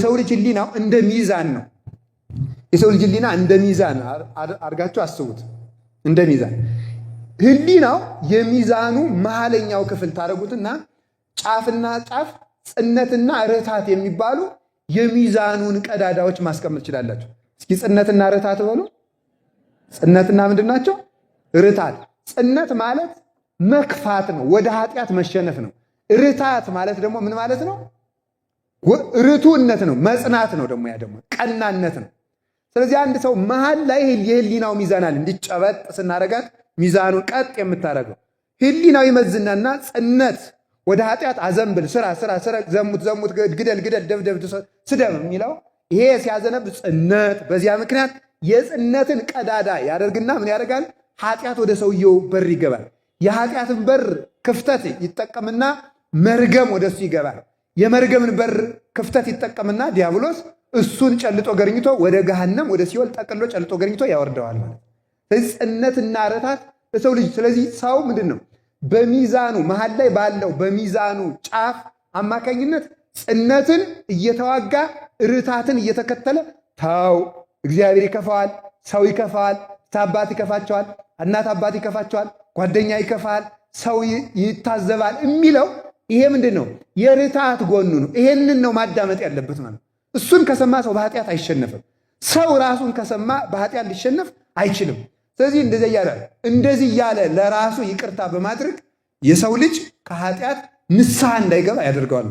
የሰው ልጅ ህሊናው እንደ ሚዛን ነው። የሰው ልጅ ህሊና እንደ ሚዛን አድርጋችሁ አስቡት። እንደ ሚዛን ህሊናው የሚዛኑ መሀለኛው ክፍል ታደርጉትና ጫፍና ጫፍ ጽነትና ርታት የሚባሉ የሚዛኑን ቀዳዳዎች ማስቀመጥ ትችላላችሁ። እስኪ ጽነትና ርታት በሉ። ጽነትና ምንድን ናቸው? ርታት። ጽነት ማለት መክፋት ነው፣ ወደ ኃጢአት መሸነፍ ነው። ርታት ማለት ደግሞ ምን ማለት ነው? ርቱዕነት ነው፣ መጽናት ነው። ደግሞ ያ ደግሞ ቀናነት ነው። ስለዚህ አንድ ሰው መሀል ላይ የህሊናው ሚዛን አለ። እንዲጨበጥ ስናረጋት ሚዛኑን ቀጥ የምታደርገው ህሊናው ይመዝናና ጽነት ወደ ኃጢአት አዘንብል፣ ስራ ስራ ስራ፣ ዘሙት ዘሙት፣ ግደል ግደል፣ ደብደብ ስደብ የሚለው ይሄ ሲያዘነብ ጽነት፣ በዚያ ምክንያት የጽነትን ቀዳዳ ያደርግና ምን ያደርጋል? ኃጢአት ወደ ሰውየው በር ይገባል። የኃጢአትን በር ክፍተት ይጠቀምና መርገም ወደ እሱ ይገባል። የመርገምን በር ክፍተት ይጠቀምና ዲያብሎስ እሱን ጨልጦ ገርኝቶ ወደ ገሃነም ወደ ሲኦል ጠቅሎ ጨልጦ ገርኝቶ ያወርደዋል ማለት። ስለዚህ ጽነትና ረታት ለሰው ልጅ። ስለዚህ ሰው ምንድን ነው በሚዛኑ መሀል ላይ ባለው በሚዛኑ ጫፍ አማካኝነት ጽነትን እየተዋጋ ርታትን እየተከተለ ተው፣ እግዚአብሔር ይከፋዋል፣ ሰው ይከፋዋል፣ አባት ይከፋቸዋል፣ እናት አባት ይከፋቸዋል፣ ጓደኛ ይከፋል፣ ሰው ይታዘባል የሚለው ይሄ ምንድን ነው? የርታት ጎኑ ነው። ይሄንን ነው ማዳመጥ ያለበት ማለት። እሱን ከሰማ ሰው በኃጢአት አይሸነፍም። ሰው ራሱን ከሰማ በኃጢአት ሊሸነፍ አይችልም። ስለዚህ እንደዚህ እያለ ለራሱ ይቅርታ በማድረግ የሰው ልጅ ከኃጢአት ንስሐ እንዳይገባ ያደርገዋል።